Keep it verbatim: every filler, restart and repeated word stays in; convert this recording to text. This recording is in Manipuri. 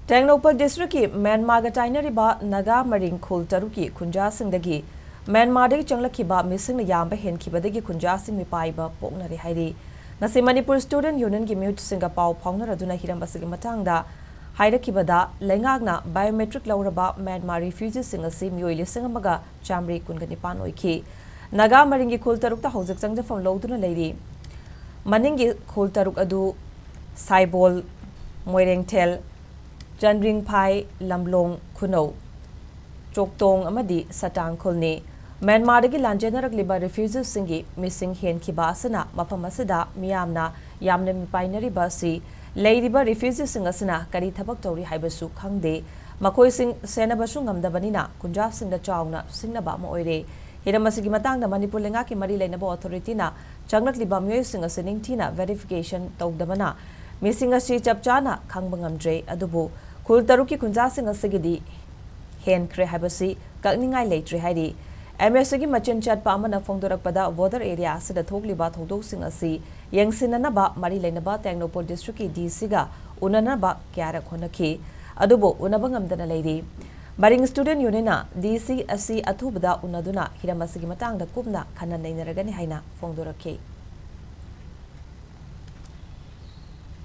ꯇꯦꯡꯅꯧꯄꯜ ꯗꯤꯁꯇ꯭ꯔꯤꯛꯀꯤ ꯃ꯭ꯌꯥꯟꯃꯥꯔꯒ ꯇꯥꯏꯅꯔꯤꯕ ꯅꯥꯒꯥ ꯃꯔꯤꯡ ꯈꯨꯜ ꯇꯔꯨꯛꯀꯤ ꯈꯨꯟꯖꯥꯁꯤꯡꯗꯒꯤ ꯃ꯭ꯌꯥꯟꯃꯥꯔꯗꯒꯤ ꯆꯪꯂꯛꯈꯤꯕ ꯃꯤꯁꯤꯡꯅ ꯌꯥꯝꯕ ꯍꯦꯟꯈꯤꯕꯗꯒꯤ ꯈꯨꯟꯖꯥꯁꯤꯡ ꯃꯤꯄꯥꯏꯕ ꯄꯣꯛꯅꯔꯦ ꯍꯥꯏꯔꯤ꯫ ꯉꯁꯤ ꯃꯅꯤꯄꯨꯔ ꯁ꯭ꯇꯨꯗꯦꯟꯠ ꯌꯨꯅꯤꯌꯟꯒꯤ ꯃꯤꯍꯨꯠꯁꯤꯡꯒ ꯄꯥꯎ ꯐꯥꯎꯅꯔꯗꯨꯅ ꯍꯤꯔꯝ ꯑꯁꯤꯒꯤ ꯃꯇꯥꯡꯗ ꯍꯥꯏꯔꯛꯈꯤꯕꯗ, ꯂꯩꯉꯥꯛꯅ ꯕꯥꯏꯑꯣꯃꯦꯇ꯭ꯔꯤꯛ ꯂꯧꯔꯕ ꯃ꯭ꯌꯥꯟꯃꯥꯔ ꯔꯤꯐ꯭ꯌꯨꯖꯤꯁꯤꯡ ꯑꯁꯤ ꯃꯤꯑꯣꯏ ꯂꯤꯁꯤꯡ ꯑꯃꯒ ꯆꯥꯃꯔꯤ ꯀꯨꯟꯒ ꯅꯤꯄꯥꯟ ꯑꯣꯏꯈꯤ꯫ ꯅꯥꯒꯥ ꯃꯔꯤꯡꯒꯤ ꯈꯨꯜ ꯇꯔꯨꯛꯇ ꯍꯧꯖꯤꯛ ꯆꯪꯖꯐꯝ ꯂꯧꯗꯨꯅ ꯂꯩꯔꯤ꯫ ꯃꯅꯤꯡꯒꯤ ꯈꯨꯜ ꯇꯔꯨꯛ ꯑꯗꯨ ꯁꯥꯏꯕꯣꯜ, ꯃꯣꯏꯔꯦꯡꯊꯦꯜ, ꯆꯟꯗ꯭ꯔꯤꯡꯐꯥꯏ, ꯂꯝꯂꯣꯡ, ꯈꯨꯅꯧ, ꯆꯣꯛꯇꯣꯡ ꯑꯃꯗꯤ ꯁꯇꯥꯡ ꯈꯨꯜꯅꯤ꯫ ꯃ꯭ꯌꯥꯟꯃꯥꯔꯗꯒꯤ ꯂꯥꯟꯖꯦꯟꯅꯔꯛꯂꯤꯕ ꯔꯤꯐ꯭ꯌꯨꯖꯤꯁꯤꯡꯒꯤ ꯃꯤꯁꯤꯡ ꯍꯦꯟꯈꯤꯕ ꯑꯁꯤꯅ ꯃꯐꯝ ꯑꯁꯤꯗ ꯃꯤꯌꯥꯝꯅ ꯌꯥꯝꯅ ꯃꯤꯄꯥꯏꯅꯔꯤꯕ ꯑꯁꯤ ꯂꯩꯔꯤꯕ ꯔꯤꯐ꯭ꯌꯨꯖꯤꯁꯤꯡ ꯑꯁꯤꯅ ꯀꯔꯤ ꯊꯕꯛ ꯇꯧꯔꯤ ꯍꯥꯏꯕꯁꯨ ꯈꯪꯗꯦ꯫ ꯃꯈꯣꯏꯁꯤꯡ ꯁꯦꯟꯅꯕꯁꯨ ꯉꯝꯗꯕꯅꯤꯅ ꯈꯨꯟꯖꯥꯁꯤꯡꯗ ꯆꯥꯎꯅ ꯁꯤꯡꯅꯕ ꯑꯃ ꯑꯣꯏꯔꯦ꯫ ꯍꯤꯔꯝ ꯑꯁꯤꯒꯤ ꯃꯇꯥꯡꯗ ꯃꯅꯤꯄꯨꯔ ꯂꯩꯉꯥꯛꯀꯤ ꯃꯔꯤ ꯂꯩꯅꯕ ꯑꯣꯊꯣꯔꯤꯇꯤꯅ ꯆꯪꯂꯛꯂꯤꯕ ꯃꯤꯑꯣꯏꯁꯤꯡ ꯑꯁꯤ ꯅꯤꯡꯊꯤꯅ ꯚꯦꯔꯤꯐꯤꯀꯦꯁꯟ ꯇꯧꯗꯕꯅ ꯃꯤꯁꯤꯡ ꯑꯁꯤ ꯆꯞ ꯆꯥꯅ ꯈꯪꯕ ꯉꯝꯗ꯭ꯔꯦ꯫ ꯑꯗꯨꯕꯨ ꯈꯨꯜ ꯇꯔꯨꯛꯀꯤ ꯈꯨꯟꯖꯥꯁꯤꯡ ꯑꯁꯤꯒꯤꯗꯤ ꯍꯦꯟꯈ꯭ꯔꯦ ꯍꯥꯏꯕꯁꯤ ꯀꯛꯅꯤꯡꯉꯥꯏ ꯂꯩꯇ꯭ꯔꯦ ꯍꯥꯏꯔꯤ꯫ ꯑꯦꯝ ꯑꯦꯁ ꯁꯤꯒꯤ ꯃꯆꯤꯟ ꯆꯠꯄ ꯑꯃꯅ ꯐꯣꯡꯗꯣꯔꯛꯄꯗ, ꯕꯣꯔꯗꯔ ꯑꯦꯔꯤꯌꯥ ꯑꯁꯤꯗ ꯊꯣꯛꯂꯤꯕ ꯊꯧꯗꯣꯛꯁꯤꯡ ꯑꯁꯤ ꯌꯦꯡꯁꯤꯟꯅꯅꯕ ꯃꯔꯤ ꯂꯩꯅꯕ ꯇꯦꯡꯅꯧꯄꯜ ꯗꯤꯁꯇ꯭ꯔꯤꯛꯀꯤ ꯗꯤ ꯁꯤꯒ ꯎꯅꯅꯕ ꯀꯌꯥꯔꯛ ꯍꯣꯠꯅꯈꯤ, ꯑꯗꯨꯕꯨ ꯎꯅꯕ ꯉꯝꯗꯅ ꯂꯩꯔꯤ꯫ ꯃꯔꯤꯡ ꯁ꯭ꯇꯨꯗꯦꯟꯠ ꯌꯨꯅꯤꯌꯟꯅ ꯗꯤ ꯁꯤ ꯑꯁꯤ ꯑꯊꯨꯕꯗ ꯎꯅꯗꯨꯅ ꯍꯤꯔꯝ ꯑꯁꯤꯒꯤ ꯃꯇꯥꯡꯗ ꯀꯨꯞꯅ ꯈꯟꯅ ꯅꯩꯅꯔꯒꯅꯤ ꯍꯥꯏꯅ ꯐꯣꯡꯗꯣꯔꯛꯈꯤ꯫